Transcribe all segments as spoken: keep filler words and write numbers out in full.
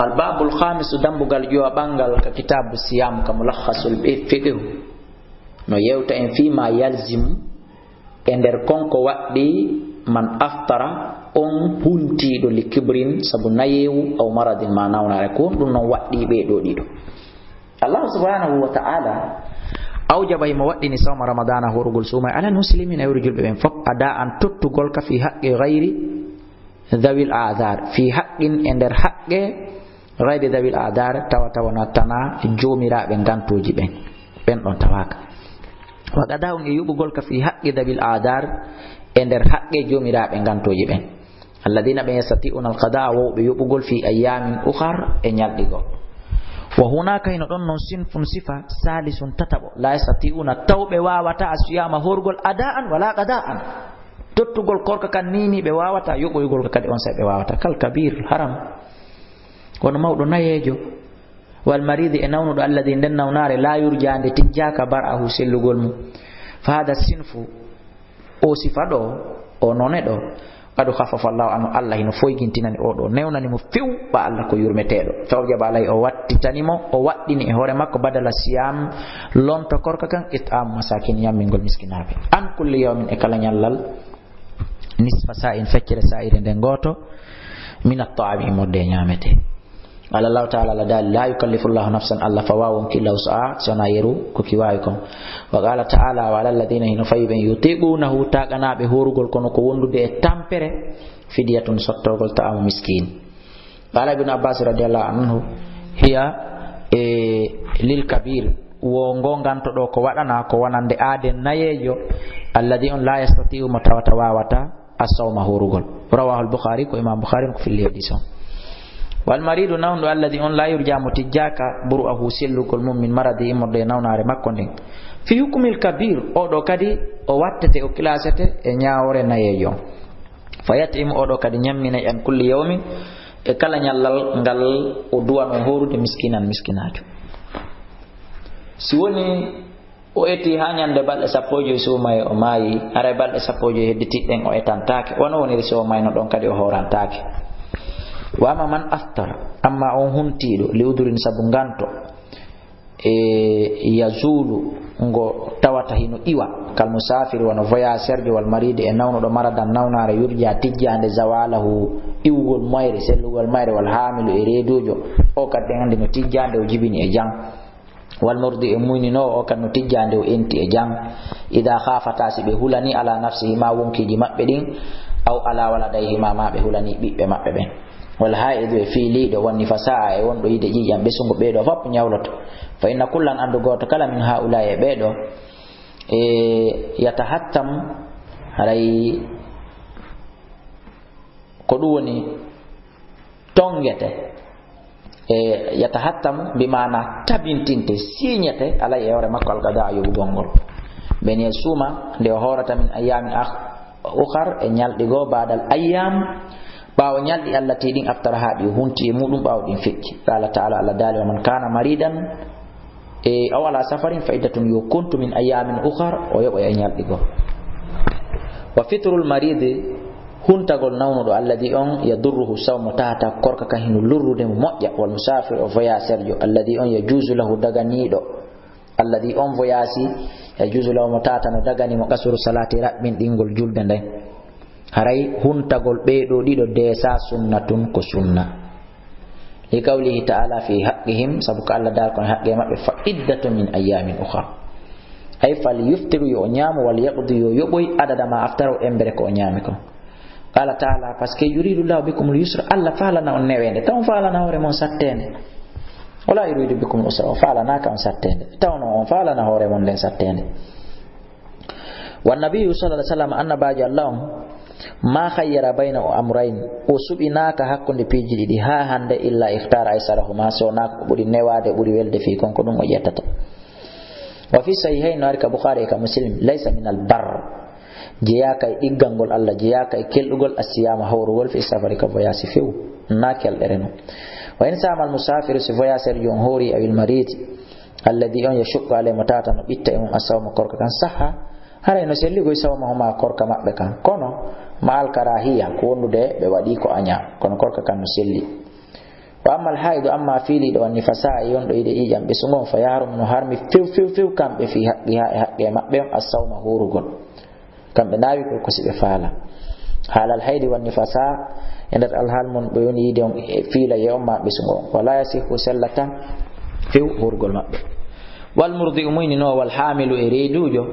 Al-babul khamisu, dambugal ƴuwa ɓangal ka kitabu siyam, ka mulakhasul fiqh, no yewta en fima yalzimu, e nder kon ko waɗɗi man aftara, on huntiiɗo li kibrin, sabu nayewu, aw maradin, ma nawnare, ko honɗum non waɗɗi ɓee ɗoo ɗiɗo. Allah subhanahu wa ta'ala awjaba, himo waɗɗini sawma ramadana, horugol suuma, alal muslimina, e wuro julɓe ɓen fof, ada'an, tottugol ka fi haqqi ghayri dhawil a'dhar, fi haqqin, e nder haqqe, ghayri dhawil a'dhar, tawa tawa na tana joomiraaɓe ngantooji ɓen, ɓen ɗon tawaaka. Wa qada'un, e yoɓugol ka fi haqqi dhawil a'dhar, e nder haqqe joomiraaɓe ngantooji ɓen. Alladhina, ɓe, yastati'una al-qada'a, wawɓe yoɓugol fi ayyamin ukhar, e ñalɗi goo. Wa hunaka, hino ɗon non, sinfun, sifa, salisun, tataɓo, la yastati'una, taw ɓe waawata, asiyama, horugol, ada'an wala qada'an, tottugol korka kan ni ni, ɓe waawata, yoɓoygol ka kadi on saa'i ɓe waawata, kal kabir, haram, kono mawɗo nayeejo, wal maridi, e nawnuɗo, alladhi, nden nawnaare, la yurja, nde tijjaaka, bar'ahu, sellugol mum. Fa hada sinfu, o sifa ɗo, o none ɗo, qad khaffafa Allahu anhu, Allah hino foygintinani o ɗo, newnani mo few, ɓa Allah ko yurmeteeɗo. Fa awjaba alayhi, o wattitani mo, o waɗɗini e hoore makko, badala siyam, lonto korka kan, it'am masakin, yammingol miskinaaɓe. An kulli yawmin, e kala ñallal, nisfa sa'in, feccere sa'ire nden gooto, min at-ta'ami, immorde e ñaametee. Qala Allahu ta'ala, Allah daali, la yukallifu Allahu nafsan, Allah fawaa wonkilla wus'aha, si wonaa yeru ko ki waawi kon. Wa qala ta'ala, wa ala alladhina, hino fawi ɓen, yutiqunahu, taakanaaɓe horugol, kono ko wondude e tampere, fidyatun, sottorgol, ta'amu miskin. Qala Ibnu Abbas radiyallahu anhu, hiya, e, lil kabir, wo ngo nganto ɗo ko waɗana, ko wonande aaden nayeejo, alladhi, on, la yastati'u, mo tawata waawata, as-sawma, horugol. Rawahu al-Bukhari, ko Imam Bukhari ko filli hadis on. Wal maridu, nawndo, alladhi, on, la yurja, mo tijjaaka, bur'ahu, sellugol mum, min maradi, immorde e nawnaare makko nden. Fi hukmil kabir, o ɗo kadi o wattete, o kilasete e ñaawore nayeejo. Fa yat'imu, o ɗo kadi ñamminay, an kulli yawmin, e kala ñallal ngal o duwano horude, miskinan, miskinaajo. Si woni o eti haa ñande balɗe sappo e joy suumaye, o maayi, haray balɗe sappo e joy hedditiɗɗen o etantaake, wano woniri si o maayno ɗon kadi o hoorantaake. Wa amma man aftar, amma on huntiiɗo, li udurin, sabu nganto, e yazulu, ngo tawata hino iwa, kal musafir, wano voyageur jo, wal maridi, e nawnuɗo, maradan, nawnaare, yurja, tijjande, zawalahu, iwugol mayre, sellugol mayre, wal hamilu, e reedujo, o kadi ɗen anndi no tijjande o jibini e jang, wal murdi, e muynino, o kadi no tijjande o enti e jang, ida khafata, si ɓe hulani, ala nafsihi, ma wonkiji maɓɓe ɗin, aw ala waladayhi, ma, ma ɓe hulani ɓiɓɓe maɓɓe ɓen. Wal haidu, e fiiliiɗo, wan nifasaa, e wonɗo yiide ƴiiƴam ɓesungo, ɓee ɗoo fof ñawloto. Fa inna kullan, anndu gooto kala, min haulaa, e ɓee ɗoo, e yatahattam, haray ko ɗum woni tongete, e yatahattam bi maana tabintinte, siñete, alay, e hoore makko, alqada, yoɓugol ngol. Ɓen e suuma nde o hoorata, min ayyamin akh-, ukhar, e ñalɗi goo, baadal ayyam, ɓaawo ñalɗi, allati, ɗin, aftaraha, ɗi o hunti e muɗum ɓaawo ɗin feƴƴi. Qala ta'ala, Allah daali, wa man kana maridan, e, aw ala safarin, fa iddatun, yo kontu, min ayyamin ukhar, o yoɓa e ñalɗi goo. Wa fitrul maridi, huntagol nawnuɗo, alladhi, on, yadurruhu sawmu, tawata korka kan hino lorrude mo, moƴƴa, wal musafir, o voyageur jo, alladhi, on, yajuzu lahu, daganiiɗo, alladhi, on voyage, yajuzu lahu, mo tawata no dagani mo, qasru salati, raɓɓinɗingol julde nden. Haray huntagol ɓee ɗoo ɗiɗo deesa sunnatun, ko sunna. Li qawlihi ta'ala fi haqqihim, sabu ko Allah daal kon e haqqe maɓɓe, fa iddatu min ayyamin ukhar. Ay fal yuftiru, yo o ñaamo, wal yaqdi, yo yoɓoy, adada ma aftara, o embere ko o ñaami kon. Qala ta'ala, parce que yuridu llahu bikumul yusra, Allah faalana on neweende, taw on faalana hoore mon satteende. Wala yuridu bikumul usra, o faalanaaka on satteende, taw no on faalana hoore mon nden satteende. Wa nabiyyu sallallahu alaihi wasallam, annabaajo Allah on, ma khayyara bayna amrayn, o suɓinaaka hakkunde piiji ɗiɗi haa hannde, illa ikhtara aysarahuma, so wonaa ko ɓuri newaade, ɓuri welde fii kon, ko ɗum o ƴettata. Wa fi sahihayn, no ari ka Bukhari e ka Muslim, laysa min al barr, jeyaaka e ɗiggal ngol Allah, jeyaaka e kelɗugol, as-siyama, hawrugol, fi safari, ka voyage few, na kelɗere non. Wa in sama al musafiru, si voyageur jo on hawri, awil marid, alladhi on yashuqqu alayhi, mo tawata no ɓitta e mum, as-sawma, korka kan, sahha, haray no selli koy sawmahuma, korka maɓɓe kan, kono ma al karahiya, ko wondude ɓe waɗi ko aña, kono korka kan no selli. Wa ammal haidu, amma fiiliiɗo, wan nifasa, e yonɗo yiide ƴiiƴam ɓesu ngon, fa yahrumu, no harmi few, few, few, kamɓe, fi haqqiha, e haqqe maɓɓe on, as-sawma, huurugol. Kamɓe naawi ko, ko si ɓe faala. Haalal haydi wan nifasa, e nder alhaal mon ɓe woni yiide on, e fiilayee on ma ɓesu ngon. Wala yasihu, sellata few huurugol maɓɓe. Wal murdi'u, muynino, wal haamilu, e reeduujo.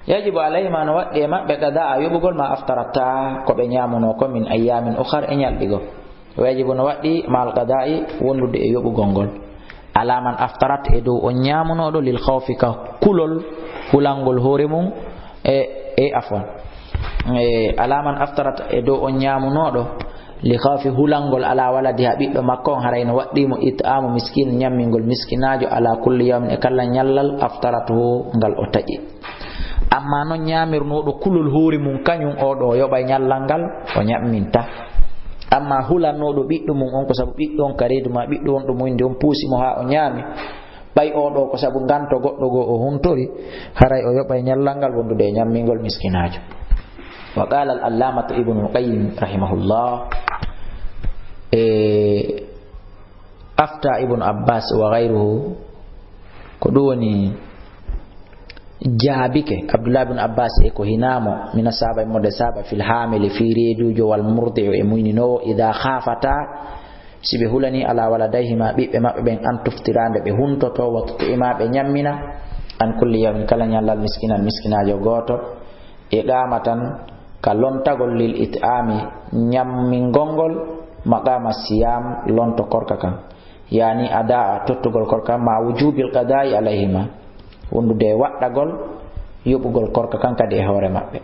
Yajibu alayhima, no waɗɗi e maɓɓe, qada'a, yoɓugol, ma aftarata, ko ɓe ñaamuno ko, min ayyamin ukhar, e ñalɗi goo. Wajibu, no waɗɗi, ma'al qada'i, wondude e yoɓugol ngol. Ala man aftarat, e dow on ñaamunooɗo, lil khawfi, ka kulol hulangol hoore mum, e, e, afwan. E, ala man aftarat, e dow on ñaamunooɗo, li khawfi, hulangol, ala waladiha, ɓiɗɗo makko on, haray no waɗɗi mo it'amu miskin, ñammingol miskinaajo, ala kulli yawmin, e kala ñallal, aftaratuhu, ngal o taƴi. Amma non ñaamirnooɗo kulol hoore mum, kañum oo ɗoo o yoɓay ñallal ngal, o ñamminta. Amma hulannooɗo ɓiɗɗo mum on, ko sabu ɓiɗɗo on ka reedu maa, ɓiɗɗo wonɗo mum inde on puusi mo haa o ñaami, ɓay oo ɗoo ko sabu nganto goɗɗo goo o huntori, haray o yoɓay ñallal ngal wondude e ñammingol miskinaajo. Wa qala al-allamatu Ibnul Qayyim rahimahullah, e, afta Ibnu Abbas wa ghayruhu, ko ɗum woni jaabike Abdullah ibn Abbas e ko hinaa mo, mina saaba, e mode saaba, fil haamili, fii reeduujo, wal murdi'u, e muyninoowo, idaa khaafata, si ɓe hulanii, ala waladayhima, ɓiɓɓe maɓɓe ɓen, an tuftira, nde ɓe huntoto, wa tut'ima, ɓe ñammina, an kulli yawmin, kala ñallal, miskinan, miskinaajo gooto, iqamatan, ka lontagol, lil it'ami, ñammingol ngol, maqama siyam, lonto korka kan. Yani ada'a, tottugol korka, ma wujubil qada'i alayhima, wondude e waɗɗagol yoɓugol korka kan kadi e hoore maɓɓe.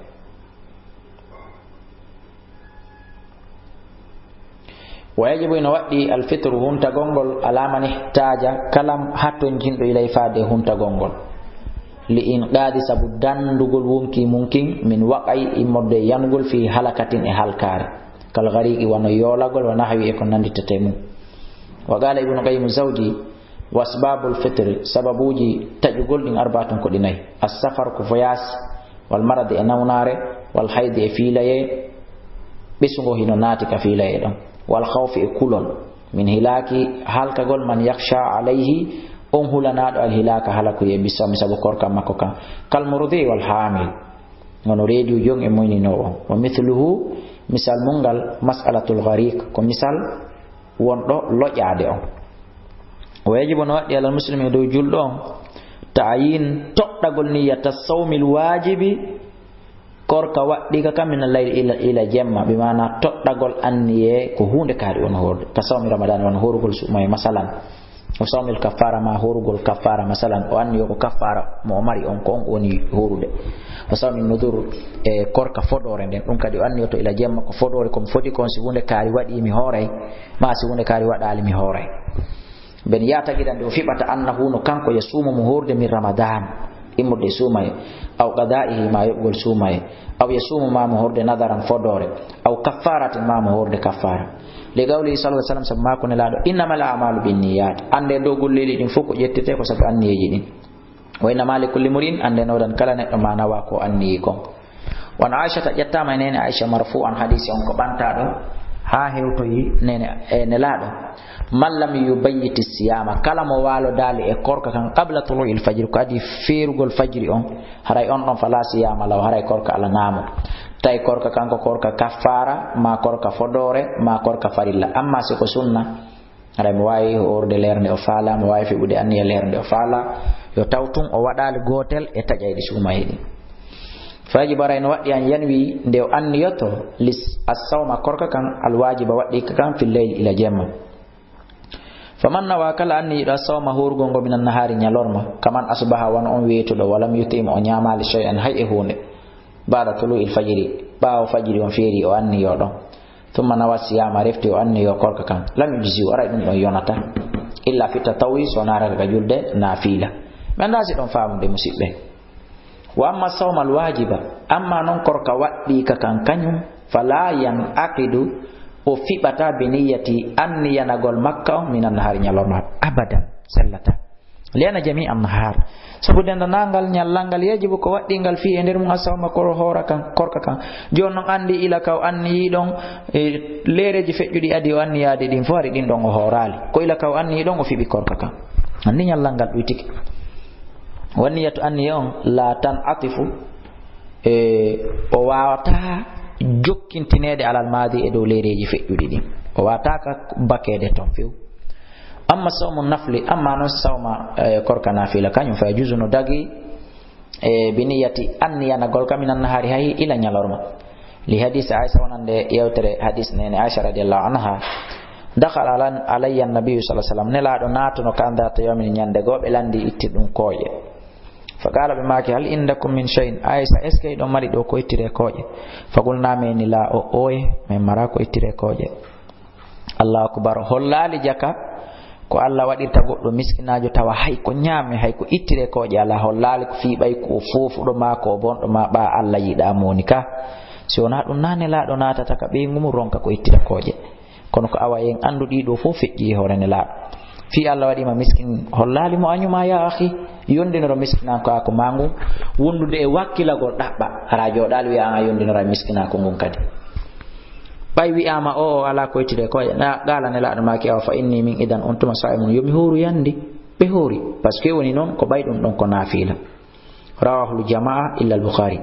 Wa yajibu, ina waɗɗi, alfitru, huntagol ngol, ala man ihtaja, kala hattonjinɗo, ilay, faade e huntagol ngol, li inqadi, sabu dandugol wonki mum kin, min waqai, immorde e yanugol, fi halakatin, e halkaare, kal gariqi, wano yoolagol, wa nahwi, e ko nanditata e mum. Wa qala Ibnu Qayyim Zawji, wa asbabul fitri, sababuuji taƴugol ɗin, arbaatun, ko ɗi nayi. As-safar, ko voyage, wal maradi, e nawnaare, wal haydi, e fiilayee, ɓesngo hino naati ka fiilayee ɗon, wal khawfi, e kulol, min hilaaki, halkagol, man yakhsha alayhi, on hulanaaɗo, al hilaaka, halakuyee, bisawmi, sabu korka makko kan, kal murdi wal haamil, hono reeduujo on e moyninoowo on, wa mithluhu, misal mun ngal, mas'alatul ghariq, ko misal wonɗo loƴaade on. Wa yajibu, no waɗɗi, alal muslimi, e dow julɗo on, ta'yin, toɗɗagol niyyata sawmil waajibi, korka waɗɗiika kan, min al-layli ila, ila jemma, bi maana toɗɗagol anniyee ko huunde kaari on hoorde, ka sawmi Ramadaan, wano hoorugol suumayee, masalan, o sawmil kaffaara, ma hoorugol kaffaara, masalan, o anniyo ko kaffaara mo o mari on, ko on woni hoorude, o sawmi nudur, e korka fodoore nden, ɗum kadi o anniyoto ila jemma ko fodoore, ko mi fodi kon, si huunde kaari waɗii mi hooray, ma si huunde kaari waɗaali mi hooray. Ben yaatagirande o fiɓata annahu no kanko yasuumu mo hoorde min Ramadan, immorde e suumayee, aw qada'ihi, ma yoɓugol suumayee, aw yasuumu, ma mo hoorde nadaran fodoore, aw kaffaratin, ma mo hoorde kaffara. Li qawlihi sallallahu alaihi wasallam, sabu maako Nelaaɗo, innamal a'malu binniyat, annde dow golleeli ɗin fof ko ƴettete ko sabu anniyeeji ɗin. Wa innama li kulli mri'in, annde no woodani kala neɗɗo ma nawa ko anniyi kon. Wa an Aishata, ƴettaama e neene Aisha marfu'an, hadiisi on ko ɓantaaɗo haa hewtoyi neene, e Nelaaɗo, man lam yubayyiti siyama, kala mo waalodaali e korka kan, qabla tulu'il fajri, ko adii feerugol fajri on, haray on ɗon, fala siyama lahu, haray korka alanaa mo. Tawi korka kan ko korka kaffaara, ma korka fodoore, ma korka farilla. Amma si ko sunna, haray mo waawi hoorde leer nde o faalaa, mo waawi fiɓude anniya leer nde o faalaa, yo taw tun o waɗaali gootel e taƴayɗi suumayee ɗin. Fa yajibu, haray no waɗɗi, an yanwi, nde o anniyoto, lis, as-sawma, korka kan, al-waajiba, waɗɗiika kan, fil layli, ila jemma. Faman nawa, kala anniyiiɗo, as-sawma, hoorugol ngol, minan nahaari, ñalorma, kaman asbaha, wano on weetuɗo, walam yut'im, o ñaamaali, shay'an, hay e huunde, ba'da tulu'il fajri, ɓaawo fajri on feeri, o anniyo ɗon. Thumma nawa siyama, refti o anniyo korka kan. Lam yujzi'u, haray ɗum ɗon yonataa. Illa fi tatawwi, so naarata ka julde naafila. Mi anndaa si ɗon faamude, musiɓɓe. Wa amma sawmal waajiba, amma non korka waɗɗiika kan kañum, fala yan'aqidu, o fiɓataa, bi niyyati, anniyanagol makka on, minan nahaari, ñalorma, abadan, sellataa. Li'anna jami'an nahar. Sabu denndaangal ñallal ngal yajibu ko waɗɗingal fii e nder mum as-sawma ko hoora kan, korka kan. Jooni non anndi ila ka o anniyii ɗon, e leereeji feƴƴuɗi adi o anniyaade ɗin fof hari ɗin ɗon o hooraali. Ko ila ka o anniyii ɗon o fiɓi korka kan. Anndi ñallal ngal ɗuytike. Wa niyatu anniya on la tan'atifu, e o waawataa jokkintineede alal maadi e dow leereeji feƴƴuɗi ɗin. O waawataa ka bakeede ton few. Amma sawmu nafli, amma non sawma, e, korka nafila, kañum fa yajuzu no dagi, e, bi niyati anniyanagol ka minan nahari hay ila ñalorma. Li hadis Aisha wonande yewtere hadis nene Aisha radiyallahu anha. Dakhala ala-, alayya an-nabiyyu sallallahu alaihi wasallam. Nelaaɗo naatuno ka dhata yawmin ñande goo ɓe lanndi itti ɗum kooƴe. Fa qala ɓe maaki, "Hal indakum min shay'in?" Aisha, est-ce que hiɗon mari ɗo ko ittire kooƴe? Fa qulna, men ni la o oye, men mara ko ittire kooƴe. Allahu akbar. Hollaali jaka ko Allah waɗirta goɗɗo miskinaajo tawa hay ko ñaami, hay ko ittire kooƴe alaa. Hollaali ko fii ɓay ko o foofuɗo maa, ko o bonɗo maa, ɓaa Allah yiɗaa mo woni ka. Si wonaa ɗum, naa Nelaaɗo naatata ka ɓeyngu mum ronka ko ittira kooƴe. Kono ko awa en anndu ɗii ɗoo fof feƴƴi e hoore Nelaaɗo. Fii Allah waɗii ma miskin, hollaali mo añu maa, yaa akhi, yondinoro miskinankaaku maa ngun, wondude e wakkilagol ɗaɓɓa. Hara jooɗaali wi'a an a yondinora e miskinaaku ngun kadi. Ɓay wi'aama o, o alaa ko ittire kooƴe, na qaala Nelaaɗo maaki, awa fa inni min idan on tuma sa'imun, yo mi hooru yandi. Ɓe hoori, parce que woni noon ko ɓay ɗum ɗon ko naafila. Rawahul jamaa illa al Bukhari.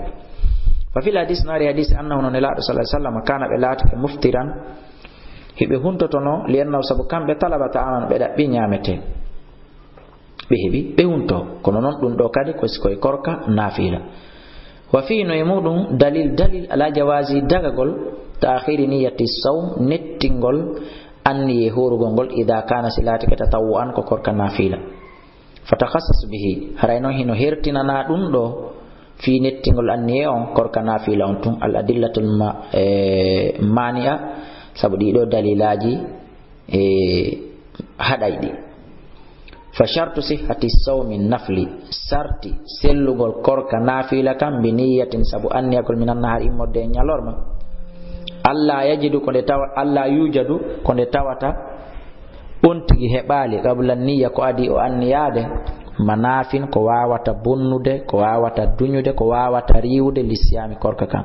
Fa fil hadis, naari hadis, annahu no Nelaaɗo sallallahu alaihi wasallam kana ɓe laatike muftiran, hiɓe huntotono, li annahu sabu kamɓe talaba ta'aman ɓe ɗaɓɓi ñaamete. Ɓe heɓi, ɓe hunto. Kono noon ɗum ɗo kadi ko sikoy korka naafila. Wa fii no e muɗum dalil, dalil ala jawazi dagagol ta'khiri niyati sawm, nettingol anniye hoorugol ngol, ida kana si laatike tatawwu'an ko korka naafila. Fa takhassas bihi, haray noon hino hertinana ɗum ɗo fii nettingol anniye on, korka naafila on tun, al adillatul ma-, e, mani'a, sabu ɗii ɗoo dalilaaji, e, haɗay ɗi. Fa shartu sihhati sawmi nafli, sarti sellugol korka naafila kan, bi niyyatin, sabu anniyagol, minan nahar, immorde e ñalorma. Alla yajidu, ko nde tawa-, alla yujadu, ko nde tawata on tigi heɓaali, qabla niyya, ko adii o anniyaade, manafin, ko waawata bonnude, ko waawata duñude, ko waawata riiwude, li siyaami, korka kan,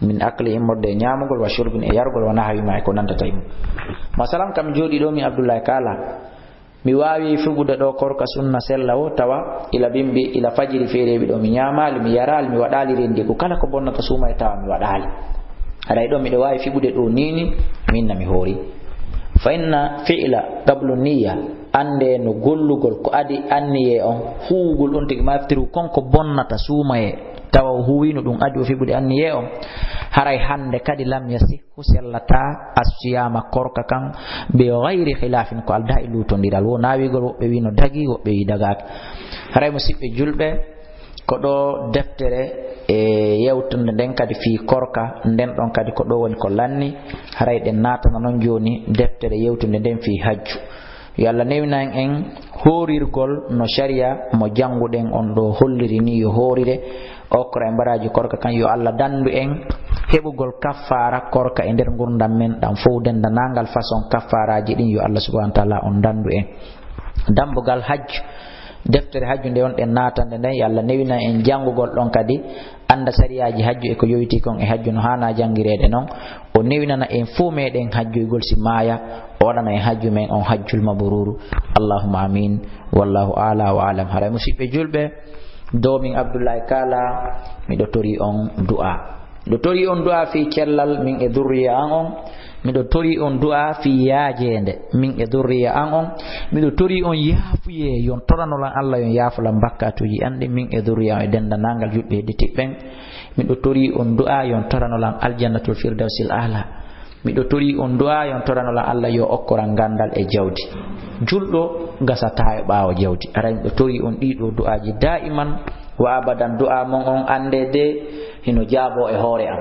min akli, immorde e ñaamugol, wa shurbin, e yarugol, wa nahwi ma, e ko nandata e mum. Masalan, kam jooɗii ɗo, mi Abdullahi Kaala, mi waawi fiɓude ɗo korka sunna sella o, tawa ila bimbi, ila fajiri feereeɓi ɗo, mi ñaamaali, mi yaraali, mi waɗaali rendigu, kala ko bonnata suuma e tawa mi waɗaali. Haray ɗo miɗo waawi fiɓude ɗo niini, min na mi hoori. Fa inna fi'la qablu niyya, annde no gollugol ko adi anniye on, huuwugol on tigi maftiru kon ko bonnata suuma e tawa o huuwino ɗum adi o fiɓude anniye on. Haray hannde kadi lam yasih, ko sellata assiyama, korka kan, be ghayri khilafin, ko aldaa e luutondiral. Wo naawigol, woɓɓe wi no dagi, woɓɓe wi dagaaki. Haray musiɓɓe julɓe, ko ɗo deftere e yewtunde nden kadi fii korka, nden ɗon kadi ko ɗo woni ko lanni. Haray ɗen naatana non jooni deftere yewtunde nden fii hajju. Yo Allah newnan en hoorirgol no sharia mo jannguɗen on ɗo holliri ni yo hoorire. Okra e mbaraaji korka kan, yo Allah dandu en heɓugol kaffaara korka e nder ngurndan men ɗan fow, denndanangal façon kaffaaraaji ɗin, yo Allah subhanahu wa ta'ala on dandu en. Dambugal hajju, deftere hajju nde on ɗen naatande nden, yo Allah newinan en janngugol ɗon kadi, annda sariyaaji hajju e ko yowitii kon e hajju no haana janngireede non. O newinana en fow meɗen hajjoygol si maaya, o waɗana en hajju men on hajjul mabruru. Allahumma amin. Wallahu a'la wa a'lam. Haray musiɓɓe julɓe, doomin Abdullahi Kaala, miɗo torii on du'a. Miɗo torii on du'a fii cellal min e durriya an on. Miɗo torii on du'a fii yaajeende min e durriya an on. Miɗo torii on yaafuyee, yon toranolan Allah, yon yaafulan bakkatuuji an ɗin min e durriya an e denndanangal julɓe heɗitiɓɓen. Miɗo torii on du'a, yon toranolan Aljannatul Firdawsil A'la. Miɗo torii on du'a, yon toranolan Allah, yo okkoran nganndal e jawdi. Julɗo gasataa e ɓaawo jawdi. Haray miɗo torii on ɗii ɗoo du'aaji daa'iman wa abadan. Du'a mon on, anndee de, hino jaaboo e hoore am.